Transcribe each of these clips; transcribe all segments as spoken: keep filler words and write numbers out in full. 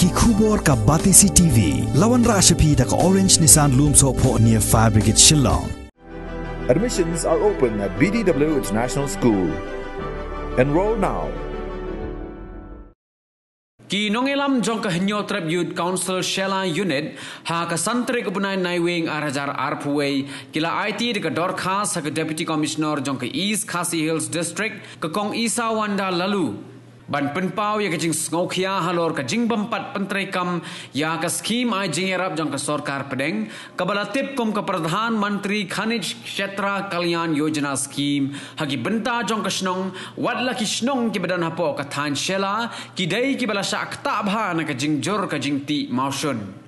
Ki khubor ka Batesi T V, la wanrah sha phi da ka Orange Nissan Lumsohphoh near Fire Brigade Shillong. Admissions are open at B D W International School. Enroll now. Ki nongïalam jong ka Hynñiewtrep Youth Council Shella Unit ha ka san tarik u bnai Naiwieng ar hajar arphew wei ki la aiti da ka dorkhas ha ka Deputy Commissioner jong ka East Khasi Hills District, ka Kong Isawanda Laloo, ban pynpaw ïa ka jingsngewkhia halor ka jingbym pat pyntreikam ïa ka skhim ai jingïarap jong ka sorkar pdeng, kaba la tip kum ka Pradhan Mantri Khanij Kshetra Kalyan Yojana Scheme, ha ki bynta jong ka shnong, wat la ki shnong kiba don hapoh ka thaiñ Shella, ki dei kiba la shah ktah bha na ka jingjur ka jingtih mawshun.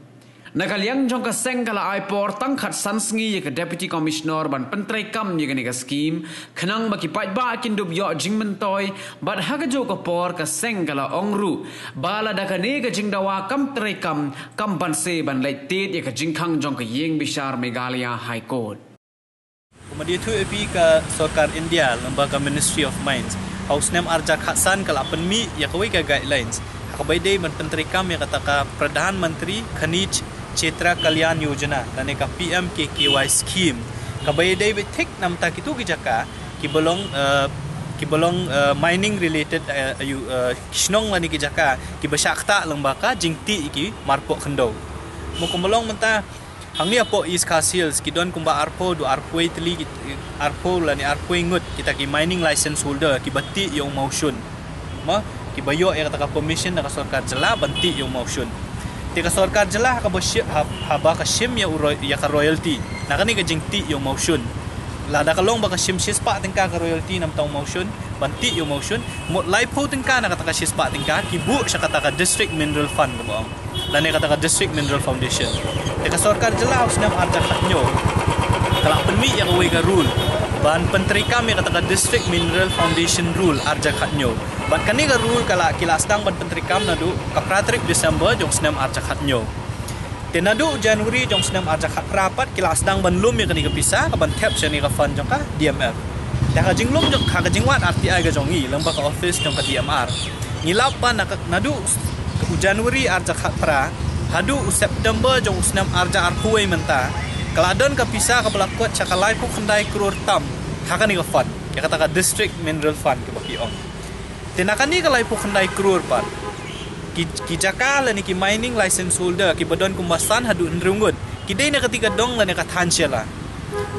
Na ka liang jong ka seng ka la ai por tang khatsan sngi ïa ka Deputy Commissioner ban pyntreikam ïa kane ka skhim, khnang ba ki paidbah kin dup ïoh jingmyntoi, bad ha kajuh ka por ka seng ka la ong ruh ba lada kane ka jingdawa kam treikam, kam banse ban leit tied ïa ka jingkhang jong ka ïing bishar Meghalaya High Court. Kumba dei thuh ïa phi, ka sorkar India lyngba ka Ministry of Mines ha u snem ar hajar khatsan ka la pynmih ïa kawei ka guidelines ha kaba ïadei ban pyntreikam ïa kata ka Pradhan Mantri Khanij Kshetra Kalyan Yojana lane ka P M K K Y scheme, kaba ïadei beit thik namar kito ki jaka kiba long, eh, kiba long, eh, mining related, eh, ayu, eh, ki shnong lane ki jaka kiba shah ktah lyngba ka jingtih ïa ki marpoh khyndew. Mo, kumba long mynta hangne hapoh East Khasi Hills ki don kumba arphew, haduh arphew wei tylli ki, arphew lane arphew wei ngut kita ki mining license holder kiba tih ïa u mawshun. Mo, kiba ïoh ïa kata ka permission na ka sorkar jylla ban tih ïa u mawshun. Te ka sorkar jylla ha kaba shi-, ha, haba ka shim ïa u roy-, ïa ka royalty na kane ka jingtih ïa u mawshun, lada ka long ba ka shim shispah tyngka ka royalty namar u mawshun, ban tih ïa u mawshun, mut laiphew tyngka na kata ka shispah tyngka ki buh sha kata ka District Mineral Fund kaba ong, lane kata ka District Mineral Foundation. Te ka sorkar jylla ha u snem ar hajar khathynñiew ka la pynmih ïa kawei ka rule ban pyntreikam ïa kata ka District Mineral Foundation Rule ar hajar khathynñiew. Bad kane ka rule ka la, ki la sdang ban pyntreikam naduh ka phra tarik December jong u snem ar hajar khathynñiew. Te naduh January jong u snem ar hajar khatphra pat ki la sdang ban lum ïa kane ka pisa kaban thep sha kane ka fund jong ka D M F. Te ha ka jinglum jong, ha ka jingwad R T I ka jong ngi lyngba ka office jong ka D M R, ngi lap ba na ka, naduh u January ar hajar khatphra haduh u September jong u snem ar hajar arphew wei mynta, ka la don ka pisa kaba la kot sha ka laiphew khyndai klur tam ha kane ka fund, ïa kata ka District Mineral Fund kaba ki ong. Te na kane ka laiphew khyndai klur pat, ki, ki jaka lane ki mining license holder kiba don kumba san haduh hynriew ngut ki dei na kata ka dong lane ka thaiñ Shella.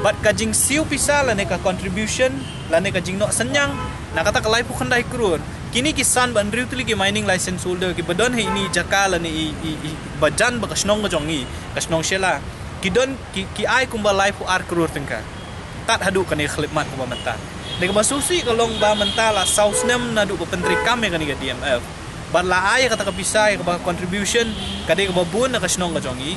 Bad ka jingsiew pisa lane ka contribution lane ka jingnoh synñiang na kata ka laiphew khyndai klur, kine ki san bad hynriew tylli ki mining license holder kiba don ha ine i jaka lane i, i, i bajan ba ka shnong ka jong ngi, ka shnong Shella, ki don, ki, ki ai kumba laiphew ar klur tyngka. Tad haduh kane ka khyllipmat kaba mynta. Te kaba sngewsih ka long ba mynta la saw snem naduh ba pyntreikam ïa kane ka D M F. Bad la ai ïa kata ka pisa, ïa kaba contribution ka dei kaba bun na ka shnong ka jong ngi.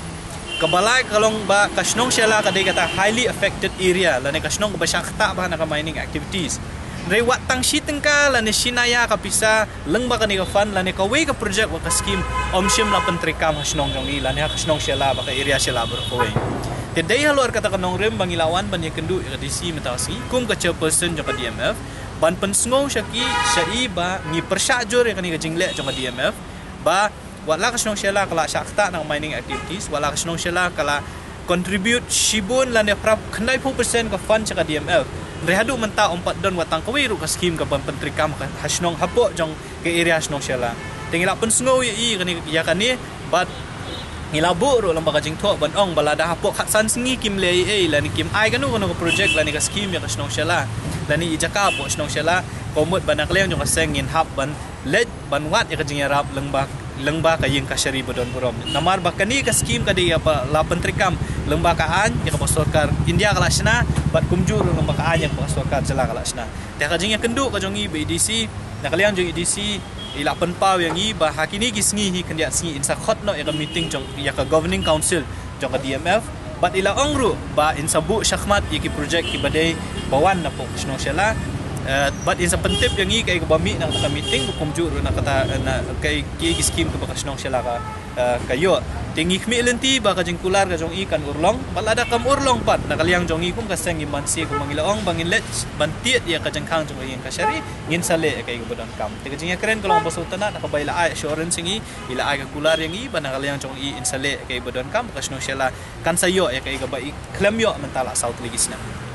Kaba lai ka long ba ka shnong Shella ka dei kata highly affected area lane ka shnong kaba shah ktah bha na ka mining activities. Hynrei wat tang shi tyngka lane shi naïa ka pisa lyngba kane ka fund lane kawei ka project wa ka scheme ym shym la pyntreikam ha shnong jong ngi lane ha ka shnong Shella bad ka area Shella baroh kawei. Te dei halor kata ka nongrim ba ngi la wan ban ïakynduh ïa ka D C mynta ka sngi kum ka chairperson jong ka D M F ban pynsngew sha ki, sha i ba ngi pyrshah jur ïa kane ka jingleh jong ka D M F ba wat la ka shnong Shella ka la shah ktah na ka mining activities, wat la ka shnong Shella ka la contribute shibun lane phra khyndai phew percent ka fund sha ka D M F. Hynrei haduh mynta ym pat don wat tang kawei ruh ka scheme kaban pyntreikam ha, ha shnong hapoh jong ka area shnong Shella. Te ngi la pynsngew ïa i kane, ïa kane bad ngi la buh ruh lyngba ka jingthoh ban ong ba lada hapoh khatsan sngi kim leh ei ei lane kim ai kano kano ka project lane ka scheme ïa ka shnong Shella lane i jaka hapoh shnong Shella, ka mut ba na ka liang jong ka seng ngin hap ban leit ban wad ïa ka jingïarap lyngba, lyngba ka ïing kashari ba don burom. Namar ba kane ka scheme ka dei ïa ba la pyntreikam lyngba ka aiñ ïa kaba sorkar India ka la shna bad kumjuh ruh lyngba ka aiñ ïa kaba sorkar jylla ka la shna. Te ka jingïakynduh ka jong i bad i D C, na ka liang jong i D C i la pynpaw ïa ngi ba ha kine ki sngi hi khyndiat sngi in sa khot noh ïa ka meeting jong ïa ka governing council jong ka D M F. Bad i la ong ruh ba in sa buh shakhmat ïa ki project kiba dei ba wan na pok shnong Shella. Uh, bad in sa pyntip ïa ngi kaei kaba mih na kata ka meeting, kumjuh ruh na kata, uh, na kaei ki, ki skim kaba ka shnong Shella ka, uh, ka ïoh. Te ngi khmih lynti ba ka jingkular ka jong i kan urlong, bad lada kam urlong pat, na ka liang jong i kum ka seng i man si kum ngi la ong ba ngin leit ban tied ïa ka jingkhang jong i ïa ka shari, ngin sa leh ïa kaei kaba donkam. Te ka jingïakren ka long ba sngewtynnat na kaba i la ai assurance ïa ngi, i la ai ka kular ïa ngi ba na ka liang jong i in sa leh ïa kaei kaba donkam, ka shnong Shella kan sa ïoh ïa kaei kaba i khlem ïoh mynta la saw tylli ki snem.